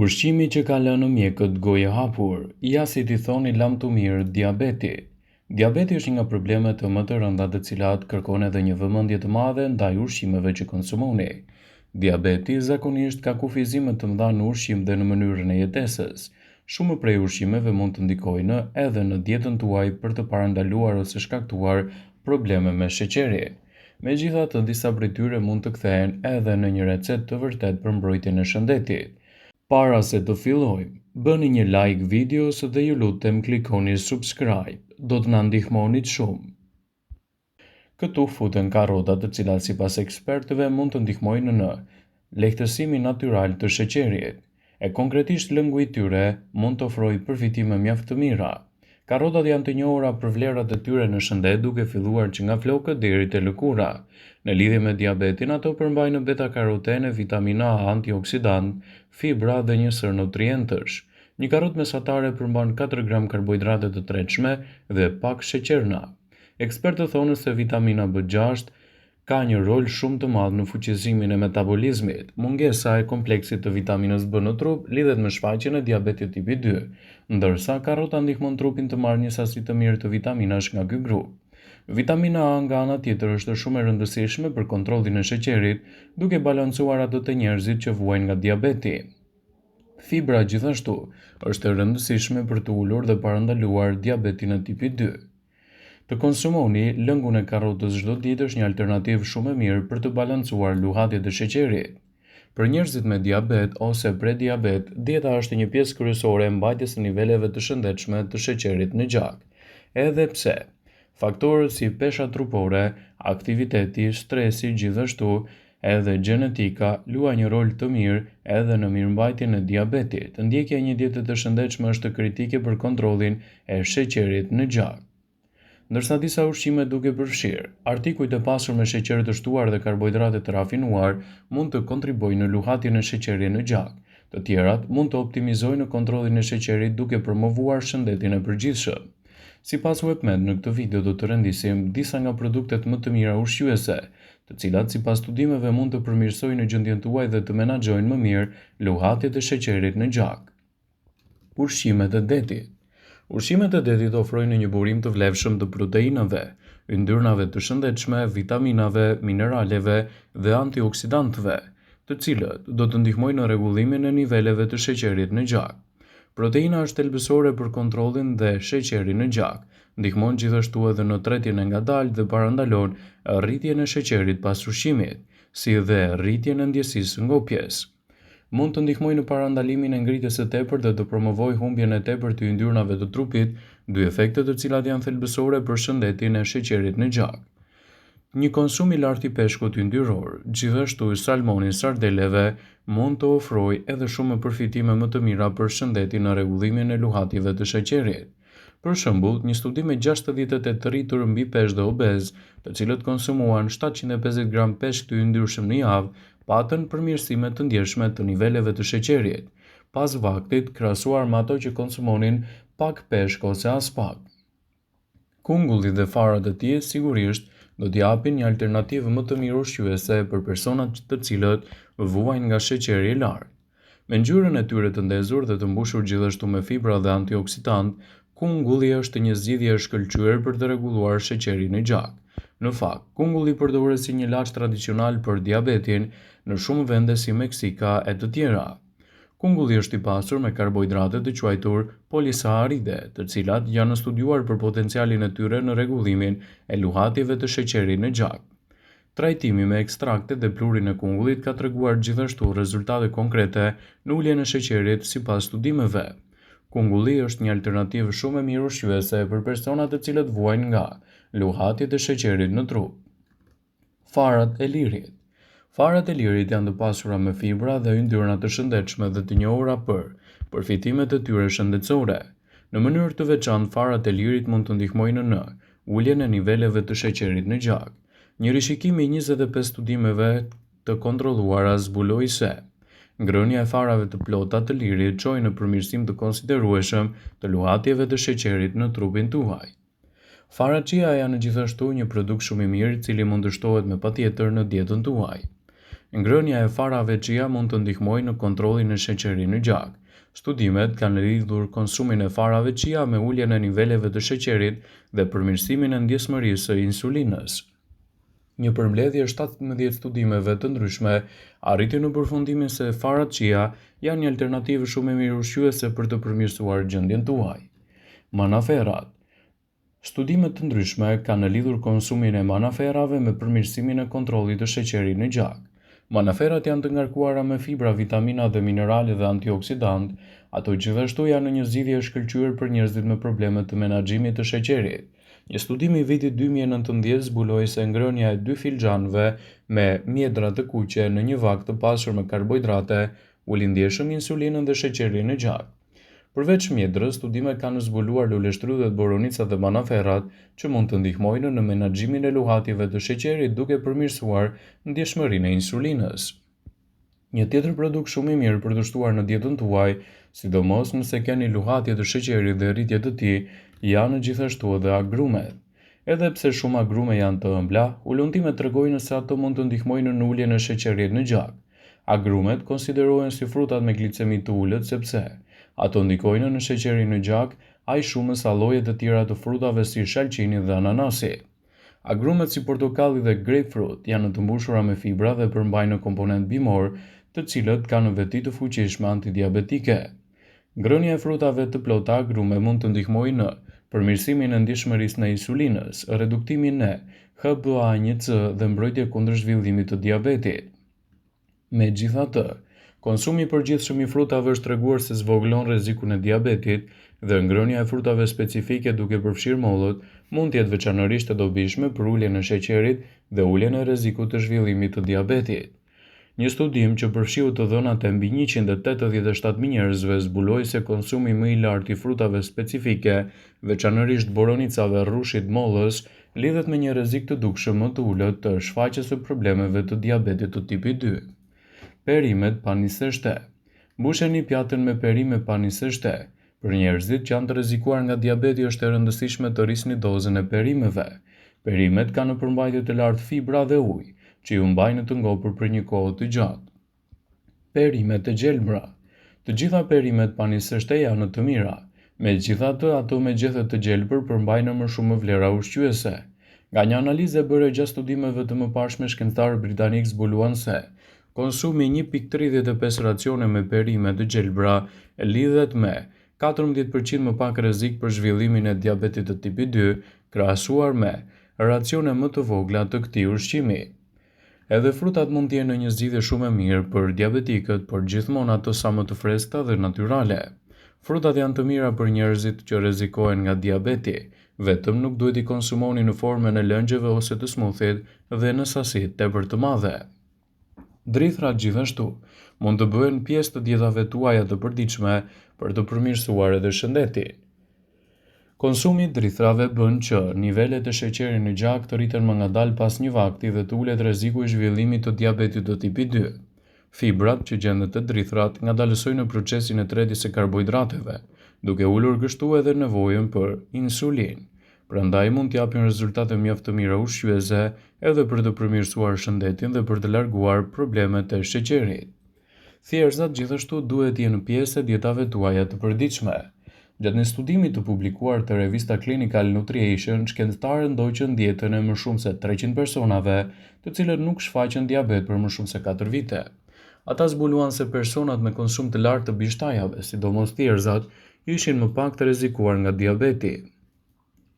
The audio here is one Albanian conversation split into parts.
Ushqimi që ka lënë mjekët gojëhapur, ja si t'i thoni lamtumirë diabetit. Diabeti është një nga problemet më të rënda të cilat kërkon edhe një vëmendje të madhe ndaj ushqimeve që konsumoni. Diabeti zakonisht ka kufizime të mëdha në ushqim dhe në mënyrën e jetesës. Shumë prej ushqimeve mund të ndikojnë edhe në dietën tuaj për të parandaluar ose shkaktuar probleme me sheqerin. Megjithatë, disa prej tyre mund të kthehen edhe në një recetë të vërtetë për mbrojtjen e shëndetit. Para se të fillojmë, bëni një like videos dhe ju lutem klikoni subscribe, do të na ndihmonit shumë. Këtu futen karrotat të cilat sipas ekspertëve mund të ndihmojnë në lehtësimin natyral të sheqerit. E konkretisht lëngu i tyre mund të ofrojë përfitime mjaft të mira. Karrotat janë të njohura për vlerat e tyre në shëndet duke filluar që nga flokët deri te lëkura. Në lidhje me diabetin, ato përmbajnë beta-karotene, vitamina A, antioksidantë, fibra dhe një sërë nutrientësh. Një karrotë mesatare përmban 4 gram karbohidrate të tretshme dhe pak sheqerna. Ekspertët thonë se vitamina B6 ka një rol shumë të madh në fuqizimin e metabolizmit. Mungesa e kompleksit të vitaminës B në trup lidhet me shfaqjen e diabetit tipit 2, ndërsa karrota ndihmon trupin të marrë një sasi të mirë të vitaminash nga ky grup. Vitamina A nga ana tjetër është shumë e rëndësishme për kontrollin e sheqerit, duke balancuar atë te njerëzit që vuajnë nga diabeti. Fibra gjithashtu është e rëndësishme për të ulur dhe parandaluar diabetin e tipit 2. Të konsumoni lëngun e karrotës çdo ditë është një alternativë shumë e mirë për të balancuar luhatjet e sheqerit. Për njerëzit me diabet ose prediabet, dieta është një pjesë kryesore e mbajtjes së niveleve të shëndetshme të sheqerit në gjak. Edhe pse faktorët si pesha trupore, aktiviteti, stresi gjithashtu edhe gjenetika luajnë një rol të mirë edhe në mirëmbajtjen e diabetit. Ndjekja e një diete të shëndetshme është kritike për kontrollin e sheqerit në gjak. Ndërsa disa ushqime duke përfshirë artikujt e pasur me sheqer të shtuar dhe karbohidrate të rafinuar mund të kontribuojnë në luhatjen e sheqerit në gjak, të tjerat mund të optimizojnë kontrollin e sheqerit duke promovuar shëndetin e përgjithshëm. Sipas WebMed në këtë video do të rendisim disa nga produktet më të mira ushqyese, të cilat sipas studimeve mund të përmirësojnë gjendjen tuaj dhe të menaxhojnë më mirë luhatjet e sheqerit në gjak. Ushqimet e detit. Ushqimet e detit ofrojnë një burim të vlefshëm të proteinave, yndyrnave të shëndetshme, vitaminave, mineraleve dhe antioksidantëve, të cilët do të ndihmojnë në rregullimin e niveleve të sheqerit në gjak. Proteina është thelbësore për kontrollin dhe sheqerin në gjak, ndihmon gjithashtu edhe në tretjen e ngadaltë dhe parandalon rritjen e sheqerit pas ushqimit, si dhe rritjen e ndjesisë së ngopjes. Mund të ndihmojë në parandalimin e ngritjes së tepërt dhe të promovojë humbjen e tepërt të yndyrnave të trupit, dy efekte të cilat janë thelbësore për shëndetin e sheqerit në gjak. Një konsum i lartë i peshkut yndyror, gjithashtu i salmonit sardeleve, mund të ofrojë edhe shumë përfitime më të mira për shëndetin në rregullimin e luhatjeve të sheqerit. Për shembull, një studim me 68 të rritur mbi peshë dhe obez, të cilët konsumuan 750 gram peshk të yndyrshëm në javë, patën përmirësime të ndjeshme të niveleve të sheqerit, pas vaktit, krahasuar me ato që konsumonin pak peshk ose aspak. Kungulli dhe farat e tij sigurisht do të japin një alternativë më të mirë ushqyese për personat të cilët vuajnë nga sheqeri i lartë. Me ngjyrën e tyre të ndezur dhe të mbushur gjithashtu me fibra dhe antioksidantë, kungulli është një zgjidhje e shkëlqyer për të rregulluar sheqerin në gjak. Në fakt, kungulli përdoret si një ilaç tradicional për diabetin në shumë vende si Meksika e të tjera. Kungulli është i pasur me karbohidrate të quajtur polisaharide, të cilat janë studiuar për potencialin e tyre në rregullimin e luhatjeve të sheqerit në gjak. Trajtimi me ekstraktet dhe pluhurin e kungullit ka treguar gjithashtu rezultate konkrete në uljen e sheqerit sipas studimeve. Kungulli është një alternativë shumë e mirë ushqyese për personat të cilët vuajnë nga luhatjet e sheqerit në trup. Farat e lirit. Farat e lirit janë të pasura me fibra dhe yndyrna të shëndetshme dhe të njohura për përfitimet e tyre shëndetësore. Në mënyrë të veçantë, farat e lirit mund të ndihmojnë në uljen e niveleve të sheqerit në gjak. Një rishikim i 25 studimeve të kontrolluara zbuloi se ngrënia e farave të plota të lirit çoi në përmirësim të konsiderueshëm të luhatjeve të sheqerit në trupin tuaj. Farat chia janë gjithashtu një produkt shumë i mirë i cili mund të shtohet me patjetër në dietën tuaj. Ngrënia e farave chia mund të ndihmojë në kontrollin e sheqerit në gjak. Studimet kanë lidhur konsumin e farave chia me uljen e niveleve të sheqerit dhe përmirësimin e ndjeshmërisë së insulinës. Një përmbledhje e 17 studimeve të ndryshme arriti në përfundimin se farat chia janë një alternativë shumë e mirë ushqyese për të përmirësuar gjendjen tuaj. Manaferrat. Studime të ndryshme kanë lidhur konsumin e manaferrave me përmirësimin e kontrollit të sheqerit në gjak. Manaferrat janë të ngarkuara me fibra, vitamina dhe minerale dhe antioksidantë. Ato gjithashtu janë një zgjidhje e shkëlqyer për njerëzit me probleme të menaxhimit të sheqerit. Një studim i vitit 2019 zbuloi se ngrënia e dy filxhanëve me mjedra të kuqe në një vakt të pasur me karbohidrate uli ndjeshëm insulinën dhe sheqerin në gjak. Përveç mjedrës, studimet kanë zbuluar luleshtrydhet, boronicat dhe manaferrat që mund të ndihmojnë në menaxhimin e luhatjeve të sheqerit duke përmirësuar ndjeshmërinë e insulinës. Një tjetër produkt shumë i mirë për të shtuar në dietën tuaj, sidomos nëse keni luhatje të sheqerit dhe rritje të tij, janë gjithashtu edhe agrumet. Edhe pse shumë agrume janë të ëmbla, hulumtimet tregojnë se ato mund të ndihmojnë në uljen e sheqerit në gjak. Agrumet konsiderohen si frutat me glicemi të ulët sepse ato ndikojnë në sheqerin në gjak aq shumë sa lloje të tjera të frutave si shalqini dhe ananasi. Agrumet si portokalli dhe grapefruit janë të mbushura me fibra dhe përmbajnë komponentë bimorë, të cilët kanë veti të fuqishme antidiabetike. Ngrënia e frutave të plota agrume mund të ndihmojë në përmirësimin e ndjeshmërisë ndaj insulinës, reduktimin e HbA1c dhe mbrojtje kundër zhvillimit të diabetit. Megjithatë, konsumi i përgjithshëm i frutave është treguar se zvogëlon rrezikun e diabetit dhe ngrënia e frutave specifike duke përfshirë mollët mund të jetë veçanërisht e dobishme për uljen e sheqerit dhe uljen e rrezikut të zhvillimit të diabetit. Një studim që përfshiu të dhënat e mbi 187.000 njerëzve zbuloi se konsumi më i lartë i frutave specifike, veçanërisht boronicave, rrushit, mollës, lidhet me një rrezik të dukshëm më të ulët të shfaqjes së problemeve të diabetit të tipit 2. Perimet pa niseshte. Mbusheni pjatën me perime pa niseshte. Për njerëzit që janë të rrezikuar nga diabeti është e rëndësishme të rrisni dozën e perimeve. Perimet kanë përmbajtje të lartë fibra dhe ujë, që ju mbajnë të ngopur për një kohë të gjatë. Perimet e gjelbra. Të gjitha perimet pa niseshte janë të mira. Megjithatë, ato me gjethe të gjelbër përmbajnë më shumë vlera ushqyese. Nga një analizë e bërë gjatë studimeve të mëparshme, shkencëtarët britanikë zbuluan se konsumi i 1.35 racione me perime të gjelbra lidhet me 14% më pak rrezik për zhvillimin e diabetit të tipit 2, krahasuar me racione më të vogla të këtij ushqimi. Edhe frutat mund të jenë një zgjidhje shumë e mirë për diabetikët, por gjithmonë ato sa më të freskëta dhe natyrale. Frutat janë të mira për njerëzit që rrezikohen nga diabeti, vetëm nuk duhet i konsumoni në formën e lëngjeve ose të smoothie dhe në sasi tepër të madhe. Drithërat gjithashtu mund të bëhen pjesë të dietave tuaja të përditshme për të përmirësuar edhe shëndetin. Konsumi i drithërave bën që nivelet e sheqerit në gjak të rriten më ngadalë pas një vakti dhe të ulet rreziku i zhvillimit të diabetit të tipit 2. Fibrat që gjenden te drithërat ngadalësojnë procesin e tretjes së karbohidrateve, duke ulur kështu edhe nevojën për insulinë. Prandaj mund të japin rezultate mjaft të mira ushqyese edhe për të përmirësuar shëndetin dhe për të larguar problemet e sheqerit. Thjerrëzat gjithashtu duhet të jenë pjesë e dietave tuaja të përditshme. Gjatë një studimi të publikuar te revista Clinical Nutrition, shkencëtarët ndoqën dietën e më shumë se 300 personave, të cilët nuk shfaqën diabet për më shumë se 4 vite. Ata zbuluan se personat me konsum të lartë të bishtajave, sidomos thjerrëzat, ishin më pak të rrezikuar nga diabeti.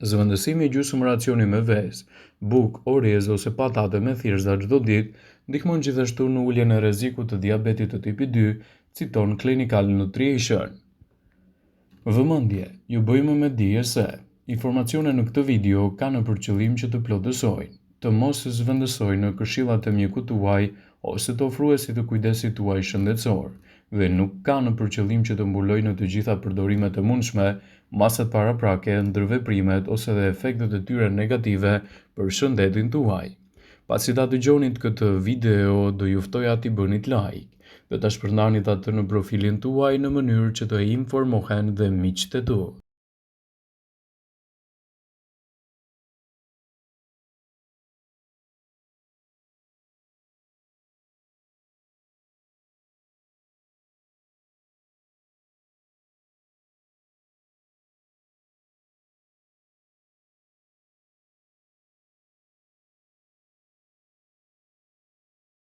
Zëvendësimi i gjysmë racioni me vezë, bukë, oriz ose patate me thjerrëza çdo ditë ndihmon gjithashtu në uljen e rrezikut të diabetit të tipit 2, citon Clinical Nutrition. Vëmendje, ju bëjmë me dije se informacionet në këtë video kanë për qëllim që të plotësojnë, të mos zëvendësojnë këshillat e mjekut tuaj ose të ofruesit të kujdesit tuaj shëndetësor dhe nuk kanë për qëllim që të mbulojnë të gjitha përdorimet e mundshme, masat paraprake, ndërveprimet ose dhe efektet e tyre negative për shëndetin tuaj. Pasi ta dëgjonit këtë video, do ju ftoja t'i bënit like dhe ta shpërndanit atë në profilin tuaj në mënyrë që të informohen dhe miqtë e tu.